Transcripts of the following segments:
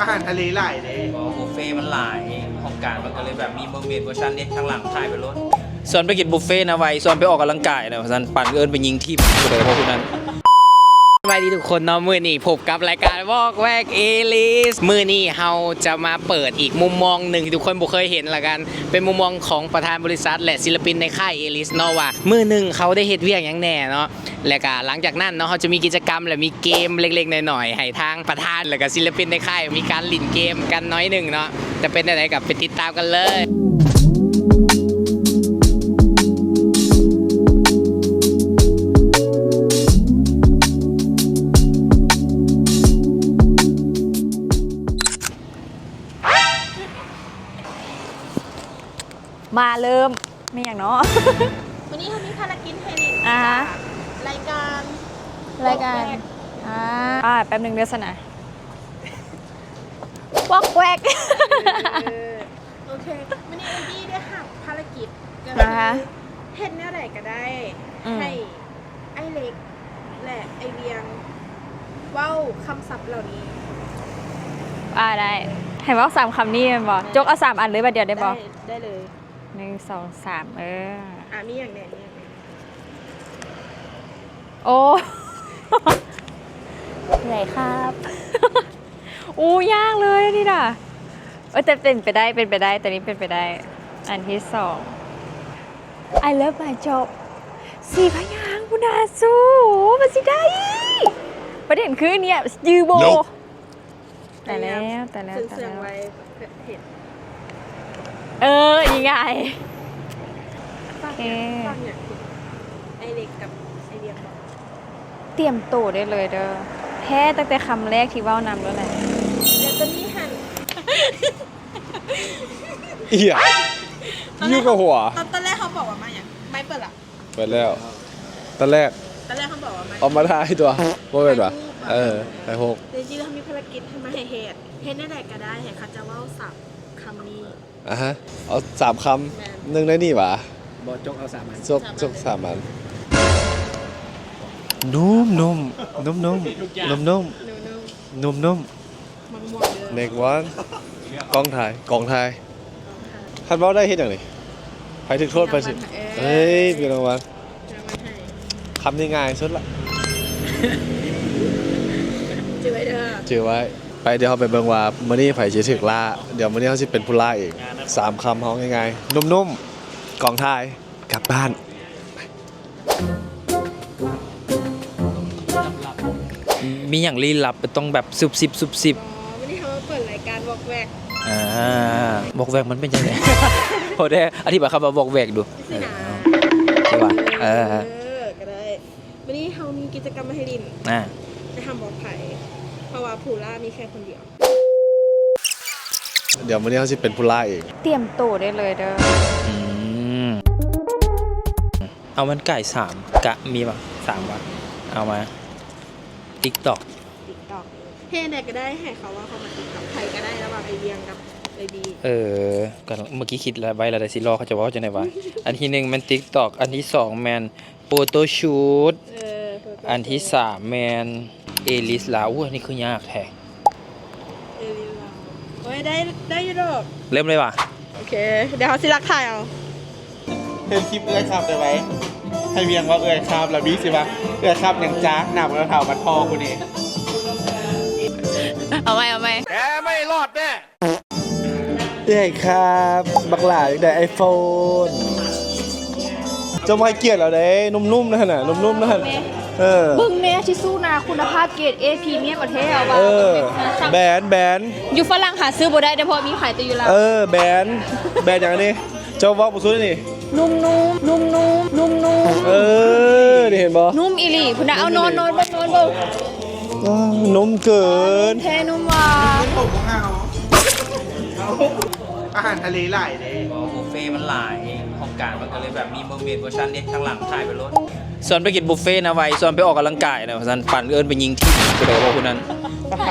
ອາຫານທະເລຫຼາຍເດ້. ບໍ່ ບຸບເຟມັນຫຼາຍ ຫ້ອງການມັນກໍເລີຍແບບມີເມີເມດເວີຊັນເດ້ ທາງຫຼັງຖ່າຍໄປໂລດ. ຊວນໄປກິນບຸບເຟນະໄວ ຊວນໄປອອກກຳລັງກາຍນະ ວ່າຊັ້ນ ປານເອີ້ນໄປຍິງທີບ ຜູ້ໃດເວົ້າຜູ້ນັ້ນ. ສະບາຍດີທຸກຄົນເນາະ ມື້ນີ້ພົບກັບລາຍການວອກແວກເອລິສ. ມື້ນີ້ເຮົາຈະມາເປີດອີກມຸມມອງໜຶ່ງທີ່ທຸກຄົນບໍ່ເຄີຍເຫັນລະກັນ ເປັນມຸມມອງຂອງປະທານບໍລິສັດ ແລະ ສິລະປິນໃນຄ້າຍເອລິສເນາະ ວ່າມື້ໜຶ່ງເຂົາໄດ້ເຮັດວຽກຫຍັງແດ່ເນາະ. ແລະກະຫຼັງຈາກນັ້ນເນາະ ເຮົາຈະມີກິດຈະກຳ ແລະ ມີເກມເລັກໆນ້ອຍໆ ໃຫ້ທາງປະທານ ແລະກະສິລະປິນໃນຄ້າຍ ມີການຫຼິ້ນເກມກັນໜ້ອຍໜຶ່ງເນາະ. ຈະເປັນແນວໃດ ກະໄປຕິດຕາມກັນເລີຍ. ມາເລີ່ມ ມີຫຍັງເນາະ? ມື້ນີ້ເຮົາມີພາລະກິດໃຫ້ຫຼິ້ນ ອ່າ ຈາກລາຍການ ລາຍການ ວອກແວກ ອ່າ ອ່າ ແປັບໜຶ່ງເດີຊັ້ນນະ ວອກແວກ. ເອີ ໂອເຄ ມື້ນີ້ເອດີ້ໄດ້ຮັບພາລະກິດ ກໍຄື ອ່າ ເຮັດແນວໃດກໍໄດ້ ອືມ ໃຫ້ ອ້າຍເລັກ ແລະ ອ້າຍວຽງ ເວົ້າຄຳສັບເຫຼົ່ານີ້. ອ່າ ໄດ້ ໃຫ້ເວົ້າສາມຄຳນີ້ແມ່ນບໍ່? ແມ່ນ. ຈົກເອົາສາມອັນເລີຍບາດດຽວໄດ້ບໍ່? ໄດ້ ໄດ້ເລີຍ. ໜຶ່ງ ສອງ ສາມ ເອີ ອ່າ ມີຫຍັງແດ່? ມີຫຍັງແດ່? ໂອ້ ເມື່ອຍຄັບ. ໂອ້ ຍາກເລີຍອັນນີ້ນະ. ເອີ ແຕ່ເປັນໄປໄດ້ ເປັນໄປໄດ້ ຕອນນີ້ເປັນໄປໄດ້. ອັນທີສອງ I love my job ສີ່ພະຍາງພຸ້ນນະສູ ມັນຊິໄດ້. ປະເດັນຄືອັນເນີ້ຍ ຈື່ບໍ່? ຕາຍແລ້ວ ຕາຍແລ້ວ ຕາຍແລ້ວ. ເອີ ອີ່ງ່າຍ. ໂອເຄ ຝາກຫຍັງ ຝາກຫຍັງເຖິງອ້າຍເລັກກັບອ້າຍວຽງບໍ່? ຕຽມໂຕໄດ້ເລີຍເດີ ແທ້ຕັ້ງແຕ່ຄຳແລກທີ່ເວົ້ານຳໂລດແຫຼະ. ແລ້ວຕອນນີ້ຫັ້ນ ອີ່ຫຍັງ ຢູ່ກັບຫົວ. ຕອນ ຕອນແລກເຮົາບອກວ່າມາຫຍັງ? ໄມເປີດລະ? ເປີດແລ້ວ. ຕອນແລກ ຕອນແລກເຮົາບອກວ່າມາ ເອົາມາຖ່າຍຕົວະ ບໍ່ແມ່ນຫວາ? ຖ່າຍຮູບມາ. ເອີ ຖ່າຍຮູບ. ແຕ່ຈິງເຮົາມີພາລະກິດໃຫ້ມາໃຫ້ເຮັດ ເຮັດແນວໃດກໍໄດ້ໃຫ້ເຂົາເຈົ້າເວົ້າສາມຄຳນີ້. ອ່າຮະ ເອົາສາມຄຳ. ແມ່ນ. ໜຶ່ງໃນນີ້ຫວາ? ບໍ່ ຈົກເອົາສາມອັນ. ຈົກ ຈົກສາມອັນ. ນຸ້ມໆ ນຸ້ມໆ ນຸ້ມໆ ນຸ້ມໆ ນຸ້ມໆ. ມະມ່ວງເດີ. Next one. ກ້ອງຖ່າຍ ກ້ອງຖ່າຍ. ຄັນເວົ້າໄດ້ເຮັດຫຍັງນີ້? ໃຜຖືກໂທດ ໃຜຖືກ ເອີຍ ມີລາງວັນ. ຄຳນີ້ງ່າຍສຸດລະ ຈື່ໄວ້ເດີ ຈື່ໄວ້. ໄປ ດຽວເຮົາໄປເບິ່ງວ່າມື້ນີ້ໃຜຊິຖືກລ່າ. ດຽວມື້ນີ້ເຮົາຊິເປັນຜູ້ລ່າເອງ. ສາມຄຳເຮົາງ່າຍໆ ນຸ້ມໆ ກ້ອງຖ່າຍ ກັບບ້ານ. ມີຫຍັງລີ້ລັບ ຕ້ອງແບບຊຸບຊິບ ຊຸບຊິບ. ອໍ ມື້ນີ້ເຮົາມາເປີດລາຍການວອກແວກ. ອ່າ ວອກແວກມັນເປັນຈັ່ງໃດ? ພໍແດ່ ອະທິບາຍຄຳວ່າວອກແວກດູ. ຈັ່ງຊີ້ນະ ເອີ ວ່າ ເອີ ເອີ ກໍໄດ້. ມື້ນີ້ເຮົາມີກິດຈະກຳມາໃຫ້ຫຼິ້ນ. ອ່າ ແຕ່ຫ້າມບອກໃຜ ເພາະວ່າຜູ້ລ່າມີແຄ່ຄົນດຽວ. ດຽວມື້ນີ້ເຮົາຊິເປັນຜູ້ລ່າເອງ. ຕຽມໂຕໄດ້ເລີຍເດີ. ອືມ ເອົາມັນກາຍສາມກະມີບໍ່? ສາມວະ ເອົາມາ TikTok. TikTok ເຮັດໃດກໍໄດ້ໃຫ້ເຂົາເວົ້າເຂົ້າມາ TikTok ໃຜກໍໄດ້ລະຫວ່າງໄອ້ວຽງກັບໄອ້ບີ. ເອີ ກໍເມື່ອກີ້ຄິດໄວ້ແລ້ວ ໄດ້ຊິລໍເຂົາຈະເວົ້າຈັ່ງໃດວະ? ອັນທີໜຶ່ງແມ່ນ TikTok ອັນທີສອງແມ່ນ Photoshoot. ເອີ Photoshoot. ອັນທີສາມແມ່ນ Alice ລາວ. ໂອ້ຍ ອັນນີ້ຄືຍາກແທ້. ເອລິລາວ. ໂອ້ຍ ໄດ້ ໄດ້ຢູ່ດອກ. ເລີ່ມເລີຍຫວາ? ໂອເຄ ດຽວເຮົາຊິລັກຖ່າຍເອົາ. ເຮັດຄລິບເອື້ອຍຄາບໄດ້ໄວ ໃຫ້ວຽງວ່າເອື້ອຍຄາບ ແລ້ວບີຊິວ່າເອື້ອຍຄາບຫຍັງຈ້າ ໜ້າບໍ່ເຖົ້າບັດພໍ່ຜູ້ນີ້. ເອົາໃໝ່ ເອົາໃໝ່. ແກໄມ່ລອດແນ່. ເອື້ອຍຄາບ ບັກຫຼ້າຢາກໄດ້ iPhone. ເຈົ້າບໍ່ໃຫ້ກຽດລາວເດ້ ໜຸ່ມໆນັ້ນນະ ໜຸ່ມໆນັ້ນ. ເອີ ເບິ່ງແນ່ ທິຊຊູ້ນາຄຸນນະພາບເກຣດເອ ພຣີມຽມແທ້ ເອົາວ່າ. ເອີ ແບນ ແບນ ຢູ່ຝຣັ່ງຫາຊື້ບໍ່ໄດ້ເດ້ ເພາະມີຂາຍແຕ່ຢູ່ລາວ. ເອີ ແບນ ແບນຫຍັງນີ້? ເຈົ້າເວົ້າບໍ່ສຸດນີ້. ນຸ່ມໆ ນຸ່ມໆ ນຸ່ມໆ. ເອີ ນີ້ເຫັນບໍ່? ນຸ່ມອີ່ຫຼີພຸ້ນນະ. ເອົານອນ ນອນເບິ່ງ ນອນເບິ່ງ. ນຸ່ມເກີນ. ແທ້ນຸ່ມວ່າ. ອາຫານທະເລຫຼາຍເດ້. ບໍ່ ບຸບເຟມັນຫຼາຍ ຫ້ອງການມັນກໍເລີຍແບບມີເມີເມດເວີຊັນເດ້ ທາງຫຼັງຖ່າຍໄປໂລດ. ຊວນໄປກິນບຸບເຟນະໄວ ຊວນໄປອອກກຳລັງກາຍນະ ວ່າຊັ້ນ. ປານເອີ້ນໄປຍິງທີບ ຜູ້ໃດເວົ້າຜູ້ນັ້ນ. ໃຜ?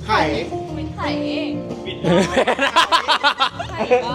ໃຜ? ໃຜ? ໃຜ?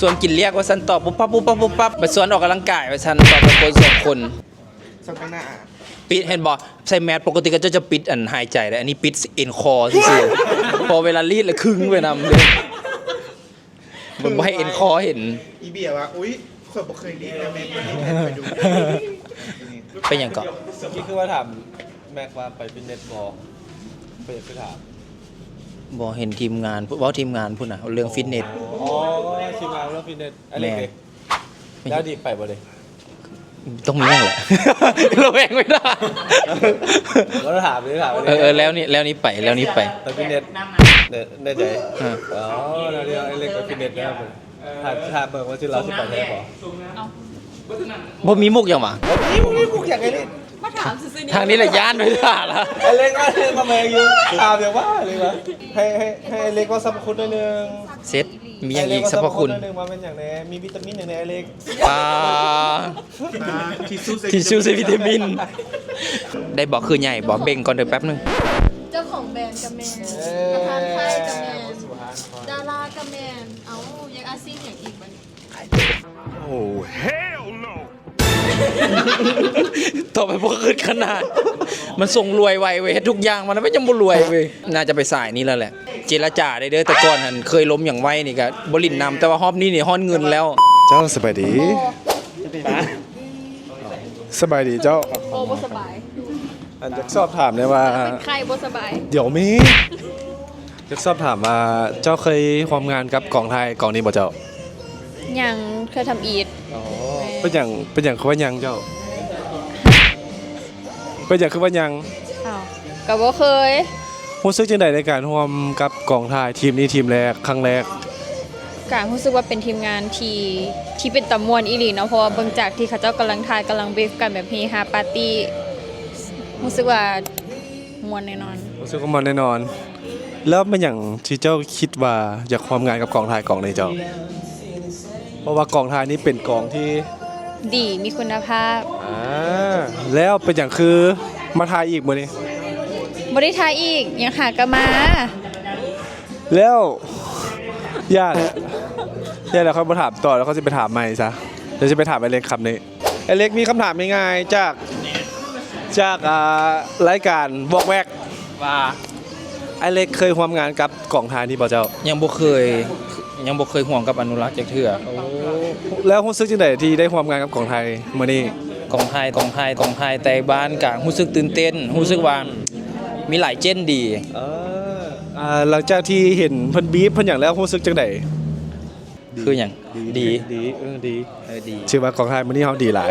ຊວນກິນລຽກວ່າຊັ້ນ ຕອບປຸບປັບ ປຸບປັບ ປຸບປັບ. ໄປຊວນອອກກຳລັງກາຍວ່າຊັ້ນ ຕອບໄປຄົນສອງຄົນ. ສ່ອງຂ້າງໜ້າ. ປິດ ເຫັນບໍ່? ໃສ່ແມສປົກກະຕິເຂົາເຈົ້າຈະປິດອັນຫາຍໃຈເດ້ ອັນນີ້ປິດເອັນຄໍຊື່ໆ ເພາະເວລາລີດແລ້ວຄຶງໄປນຳເດ້ ບໍ່ໃຫ້ເອັນຄໍເຫັນ. ອີເບຍວ່າ ອຸ້ຍ ຂ້ອຍບໍ່ເຄີຍລີດນະ ແມ່ນບໍ່ລີດໃຫ້ຂ້ອຍດູ. ເປັນຫຍັງເກາະ? ຄືວ່າຖາມແມັກວ່າໄປຟິດເນັດບໍ່? ເປັນຫຍັງຄືຖາມ? ບໍ່ ເຫັນທີມງານ ເວົ້າທີມງານພຸ້ນນະ ເລື່ອງຟິດເນັດ. ອໍ ທີມງານເລື່ອງຟິດເນັດ. ອັນນີ້ ແມ່ນ ເດ້ ແລ້ວນີ້ໄປບໍ່ເດ້? ຕ້ອງມີຫຍັງແຫຼະ ລະແວງໄວ້ນະ. ບໍ່ໄດ້ຖາມ ບໍ່ໄດ້ຖາມ. ເອີ ເອີ ແລ້ວນີ້ ແລ້ວນີ້ໄປ ແລ້ວນີ້ໄປ ໄປຟິດເນັດ ແນ່ ແນ່ໃຈ? ເອີ ອໍ ແລ້ວນີ້ໄອ້ເລັກໄປຟິດເນັດແລ້ວ ຖ້າ ຖ້າເບິ່ງວ່າຊິລາວຊິໄປແທ້ບໍ່? ບໍ່ມີມຸກຫຍັງຫວາ? ບໍ່ມີ ບໍ່ມີມຸກຫຍັງ ໄອ້ເລັກ ມາຖາມຊື່ໆ ນີ້ ທາງນີ້ແຫຼະຢ້ານໄປຖາມລະ. ໄອ້ເລັກວ່າ ເລັກວ່າແມ່ນຢູ່ ຖາມຫຍັງຫວາ? ເລັກວ່າ ໃຫ້ ໃຫ້ ໃຫ້ໄອ້ເລັກເວົ້າສັບພະຄຸນໜ້ອຍໜຶ່ງ. ເສັດ ມີຫຍັງອີກ ໄອ້ເລັກ ສັບພະຄຸນ ເວົ້າສັບພະຄຸນໜ້ອຍໜຶ່ງວ່າແມ່ນຫຍັງແນ່? ມີວິຕາມິນຫຍັງແນ່ ໄອ້ເລັກ? ປາ ທິຊຊູໃສ່ ທິຊຊູໃສ່ວິຕາມິນ ໄດ້ບໍ່? ຄືໃຫຍ່ບໍ່? ເບັ່ງກ່ອນເດີ ແປັບໜຶ່ງ. ເຈົ້າຂອງແບຣນກະແມ່ນ ເອີ ປະທານຄ້າຍກະແມ່ນ ດາລາກະແມ່ນ. ເອົ້າ ຢາກອາຊີບຫຍັງອີກບັດນີ້? ໂອ້ hell no. ຕໍ່ໄປບໍ່ຄຶດຂະໜາດ ມັນຊົງລວຍໄວເວີຍ ເຮັດທຸກຢ່າງມາແລ້ວມັນຍັງບໍ່ລວຍເວີຍ. ໜ້າຈະໄປສາຍນີ້ແລ້ວແຫຼະ ເຈລະຈາໄດ້ເດີ. ແຕ່ກ່ອນຫັ້ນເຄີຍລົມຫຍັງໄວ້ນີ້ກະບໍ່ຫຼິ້ນນຳ ແຕ່ວ່າຮອບນີ້ນີ້ຮ້ອນເງິນແລ້ວ. ເຈົ້າ ສະບາຍດີ. ບໍ່ ສະບາຍດີເຈົ້າ. ບໍ່ ບໍ່ສະບາຍ. ອັນ ຢາກສອບຖາມແດ່ວ່າ ເປັນໄຂ້ບໍ່ສະບາຍ. ດຽວມີ ຢາກສອບຖາມວ່າ ເຈົ້າເຄີຍຮ່ວມງານກັບກອງຖ່າຍກອງນີ້ບໍ່ເຈົ້າ? ຍັງ ເທື່ອທຳອິດ. ອໍ ແມ່ນ. ເປັນຫຍັງ ເປັນຫຍັງຄືວ່າຍັງເຈົ້າ? ເປັນຫຍັງຄືວ່າຍັງ? ອ້າວ ກະບໍ່ເຄີຍ. ຮູ້ສຶກຈັ່ງໃດໃນການຮ່ວມກັບກອງຖ່າຍທີມນີ້ທີມແລກ ຄັ້ງແລກ? ກະຮູ້ສຶກວ່າເປັນທີມງານທີ່ ທີ່ເປັນຕາມ່ວນອີ່ຫຼີເນາະ ເພາະວ່າເບິ່ງຈາກທີ່ເຂົາເຈົ້າກຳລັງຖ່າຍ ກຳລັງບຣີຟກັນແບບເຮຮາປາຕີ້ ຮູ້ສຶກວ່າມ່ວນແນ່ນອນ. ຮູ້ສຶກວ່າມ່ວນແນ່ນອນ. ແລ້ວແມ່ນຫຍັງທີ່ເຈົ້າຄິດວ່າຢາກຮ່ວມງານກັບກອງຖ່າຍກອງນີ້ເຈົ້າ? ເພາະວ່າກອງຖ່າຍນີ້ເປັນກອງທີ່ ດີ ມີຄຸນນະພາບ. ອາ ແລ້ວເປັນຫຍັງຄືມາຖ່າຍອີກມື້ນີ້? ບໍ່ໄດ້ຖ່າຍອີກ ຍັງຫາກະມາ. ແລ້ວ ຢ່າ ຢ່າແລ້ວ ຂ້ອຍບໍ່ຖາມຕໍ່ແລ້ວ ຂ້ອຍຊິໄປຖາມໃໝ່ຊະ. ດຽວຊິໄປຖາມໄອ້ເລັກຄຳນີ້. ໄອ້ເລັກ ມີຄຳຖາມງ່າຍໆ ຈາກ ຈາກ ອ່າ ລາຍການວອກແວກ ວ່າ ໄອ້ເລັກເຄີຍຮ່ວມງານກັບກອງຖ່າຍນີ້ບໍ່ເຈົ້າ? ຍັງບໍ່ເຄີຍ ຍັງບໍ່ເຄີຍຮ່ວມກັບອະນຸລັກຈັກເທື່ອ. ໂອ້ ແລ້ວຮູ້ສຶກຈັ່ງໃດທີ່ໄດ້ຮ່ວມງານກັບກອງຖ່າຍມື້ນີ້? ກອງຖ່າຍ ກອງຖ່າຍ ກອງຖ່າຍໄທບ້ານ ກະຮູ້ສຶກຕື່ນເຕັ້ນ ຮູ້ສຶກວ່າມີຫຼາຍເຈນດີ. ເອີ ອ່າ ຫຼັງຈາກທີ່ເຫັນເພິ່ນບຣີຟເພິ່ນຫຍັງແລ້ວ ຮູ້ສຶກຈັ່ງໃດ? ຄືຫຍັງ? ດີ ດີ ດີ ເອີ ດີ ເອີ ດີ. ຖືວ່າກອງຖ່າຍມື້ນີ້ເຮົາດີຫຼາຍ.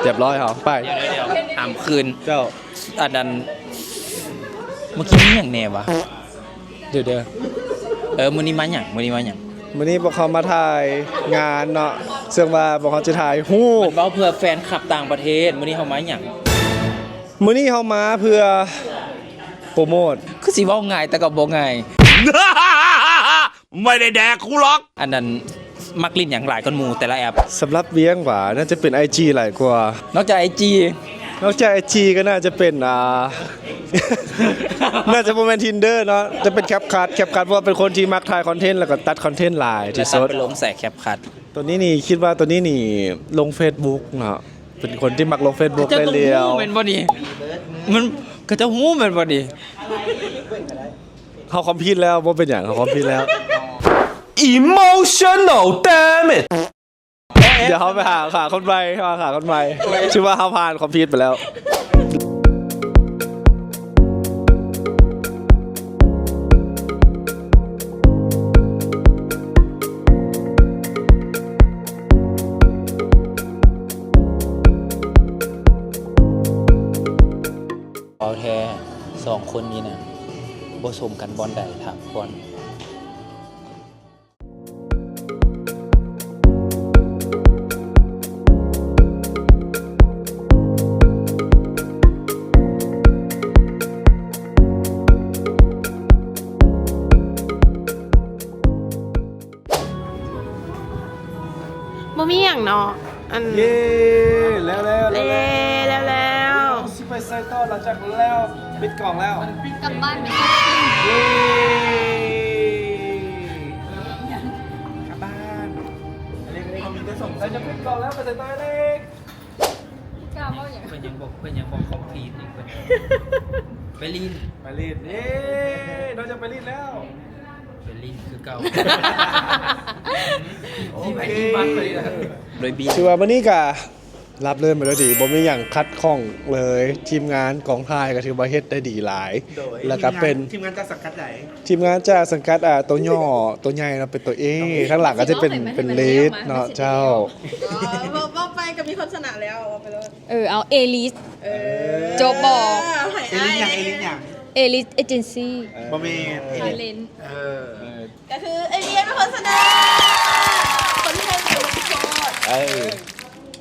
ຮຽບຮ້ອຍ ເຮົາໄປ. ດຽວໆ ຖາມຄືນ. ເຈົ້າ ອັນນັ້ນ ມື້ກີ້ມີຫຍັງແນ່ຫວາ? ດຽວໆ ເອີ ມື້ນີ້ມາຫຍັງ? ມື້ນີ້ມາຫຍັງ? ມື້ນີ້ພວກເຮົາມາຖ່າຍງານເນາະ ເຊິ່ງວ່າພວກເຮົາຈະຖ່າຍຮູບ. ມັນເວົ້າເພື່ອແຟນຄລັບຕ່າງປະເທດ. ມື້ນີ້ເຮົາມາຫຍັງ? ມື້ນີ້ເຮົາມາເພື່ອໂປຣໂມດ. ຄືຊິເວົ້າງ່າຍ ແຕ່ກໍບໍ່ງ່າຍ. ໄມ່ໄດ້ແດກກູຫຼອກ. ອັນນັ້ນ ມັກຫຼິ້ນຫຍັງຫຼາຍກວ່າໝູ່ແຕ່ລະແອັບ? ສຳລັບວຽງຫວາ ໜ້າຈະເປັນໄອຈີຫຼາຍກວ່າ. ນອກຈາກໄອຈີ? ນອກຈາກໄອຈີກໍໜ້າຈະເປັນ ອ່າ ໜ້າຈະບໍ່ແມ່ນ Tinder ເນາະ ຈະເປັນ CapCut CapCut ເພາະວ່າເປັນຄົນທີ່ມັກຖ່າຍຄອນເທັນ ແລ້ວກໍຕັດຄອນເທັນຫຼາຍທີ່ສຸດ. ແລ້ວຕັດໄປລົງໃສ CapCut? ຕອນນີ້ນີ້ ຄິດວ່າຕອນນີ້ນີ້ລົງ Facebook ເນາະ ເປັນຄົນທີ່ມັກລົງ Facebook ເຈົ້າຕ້ອງຮູ້ແມ່ນບໍ່ນີ້? ມັນ ເຂົາເຈົ້າຮູ້ແມ່ນບໍ່ນີ້? ເຮົາຄອມພິດແລ້ວ ບໍ່ເປັນຫຍັງ ເຮົາຄອມພິດແລ້ວ. Emotional damage. ດຽວເຮົາໄປຫາ ຫາຄົນໃໝ່ ຫາຄົນໃໝ່. ຖືວ່າເຮົາຜ່ານຄອມພິດໄປແລ້ວ. ເວົ້າແທ້ ສອງຄົນນີ້ນະ ບໍ່ສົມກັນບ່ອນໃດ ຖາມກ່ອນ. ບໍ່ມີຫຍັງເນາະ ອັນ ເຢ້ ແລ້ວໆ ເຢ້ ແລ້ວໆ ຊິໄປໃສຕໍ່ ຫຼັງຈາກແລ້ວ ປິດກ້ອງແລ້ວ? ກັບບ້ານໄປຊັອບປິງ. ເຢ້ ກັບບ້ານ. ອາເລັກ ອາເລັກ ມີແຕ່ສົງໄສຈະປິດກ້ອງແລ້ວ ໄປໃສຕໍ່ ອາເລັກ? ກັ ເພິ່ນຍັງບໍ່ ເພິ່ນຍັງບໍ່ຄອມພລີດອີກ ເພິ່ນໄປຫຼິ້ນ ໄປຫຼິ້ນ ເຢ້ ນ້ອງຈະໄປຫຼິ້ນແລ້ວ ໄປຫຼິ້ນຄືເກົ່າ ໂອເຄ ໂດຍບີ ຖືວ່າມື້ນີ້ກະ ລາບລື່ນໄປດ້ວຍດີ ບໍ່ມີຫຍັງຂັດຂ້ອງເລີຍ ທີມງານກອງຖ່າຍກໍຖືວ່າເຮັດໄດ້ດີຫຼາຍ ໂດຍ ແລ້ວກໍເປັນ ທີມງານຈາກສັງກັດໃດ? ທີມງານຈາກສັງກັດ ອ່າ ໂຕຫຍໍ້ ໂຕໃຫຍ່ເນາະ ເປັນໂຕເອ ທາງຫຼັງກໍຈະເປັນ ເປັນລີດເນາະ ເຈົ້າ ເວົ້າ ເວົ້າໄປກໍມີຄົນຊະນະແລ້ວ ເວົ້າໄປໂລດ ເອີ ເອົາເອລິດ ເອີ ຈົບບໍ່? ເອລິດຫຍັງ? ເອລິດຫຍັງ? ເອລິດເອເຈັນຊີ ບໍ່ແມ່ນ ເອລິດ ເອີ ກໍຄືເອລິດເປັນຄົນຊະນະ ຄົນທີ່ໄດ້ບົດລົງໂທດ ເອີ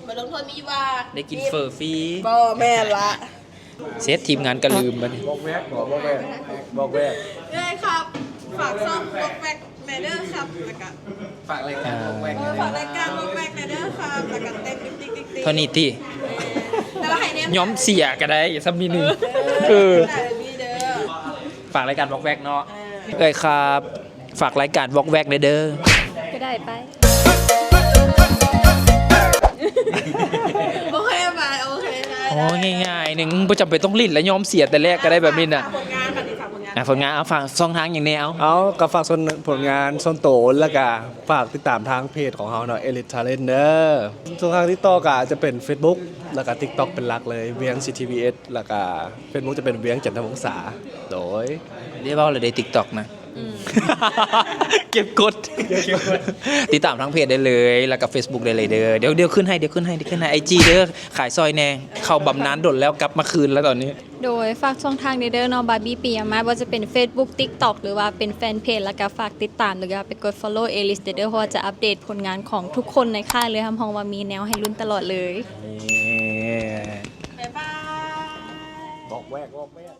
ບົດລົງໂທດມີວ່າ ໄດ້ກິນເຝີຟຣີ ບໍ່ແມ່ນລະ ເສັດ ທີມງານກໍລືມບັດນີ້ ບອກແວກ ບອກແວກ ບອກແວກ ເອື້ອຍຄັບ ຝາກຊ່ອງບອກແວກແດ່ເດີຄັບ ແລ້ວກະ ຝາກລາຍການບອກແວກ ເອີ ຝາກລາຍການບອກແວກແດ່ເດີຄັບ ແລ້ວກະເຕັ້ນຕິກໆໆໆ ເທົ່ານີ້ຕິ ແຕ່ວ່າໃຫ້ແນມ ຍອມເສຍກໍໄດ້ ສ່ຳນີ້ໜຶ່ງ ເອີ ເອີ ຝາກລາຍການບອກແວກເນາະ ເອີ ເອື້ອຍຄັບ ຝາກລາຍການວອກແວກແດ່ເດີ ກໍໄດ້ໄປ ໂອເຄໄປ ໂອເຄໄດ້ ອໍ ໄດ້ ງ່າຍໆໜຶ່ງ ບໍ່ຈຳເປັນຕ້ອງຫຼິ້ນ ແລະຍອມເສຍແຕ່ແລກກໍໄດ້ແບບນີ້ນະ ຝາກຜົນງານ ບັດນີ້ຝາກຜົນງານ ອ່າ ຜົນງານ ເອົາ ຝາກຊ່ອງທາງຫຍັງແດ່ ເອົາ ກໍຝາກສ່ວນ ຜົນງານສ່ວນໂຕ ແລ້ວກໍຝາກຕິດຕາມທາງເພຈຂອງເຮົາເນາະ ເອລິດທາເລັນເດີ ຊ່ອງທາງຕິດຕໍ່ກໍອາດຈະເປັນເຟສບຸກ ແລ້ວກໍຕິກຕັອກເປັນຫຼັກເລີຍ ວຽງຊີທີວີເອັສ ແລ້ວກະເຟສບຸກຈະເປັນວຽງຈັນທະວົງສາ ໂດຍ ໄດ້ເວົ້າແລ້ວເດ້ ຕິກຕັອກນະ ອືມ ເກັບກົດ ຕິດຕາມທາງເພຈໄດ້ເລີຍ ແລ້ວກະເຟສບຸກໄດ້ເລີຍເດີ ດຽວ ດຽວຂຶ້ນໃຫ້ ດຽວຂຶ້ນໃຫ້ ດຽວຂຶ້ນໃຫ້ ໄອຈີເດີ ຂາຍຊ່ອຍແດ່ ເຂົ້າບຳນານດົນແລ້ວ ກັບມາຄືນແລ້ວຕອນນີ້ ໂດຍ ຝາກຊ່ອງທາງແດ່ເດີເນາະ ບາບີ ປິຍະມາດ ບໍ່ວ່າຈະເປັນເຟສບຸກ ຕິກຕັອກ ຫຼືວ່າເປັນແຟນເພຈ ແລ້ວກະຝາກຕິດຕາມ ຫຼືວ່າໄປກົດຟໍໂລ້ເອລິດເດີ ເພາະວ່າຈະອັບເດດຜົນງານຂອງທຸກຄົນໃນຄ້າຍເລີຍ ຮັບຮອງວ່າມີແນວໃຫ້ລຸ້ນຕະຫຼອດເລີຍ ບາຍບາຍ ບອກແວກ ບອກແວກ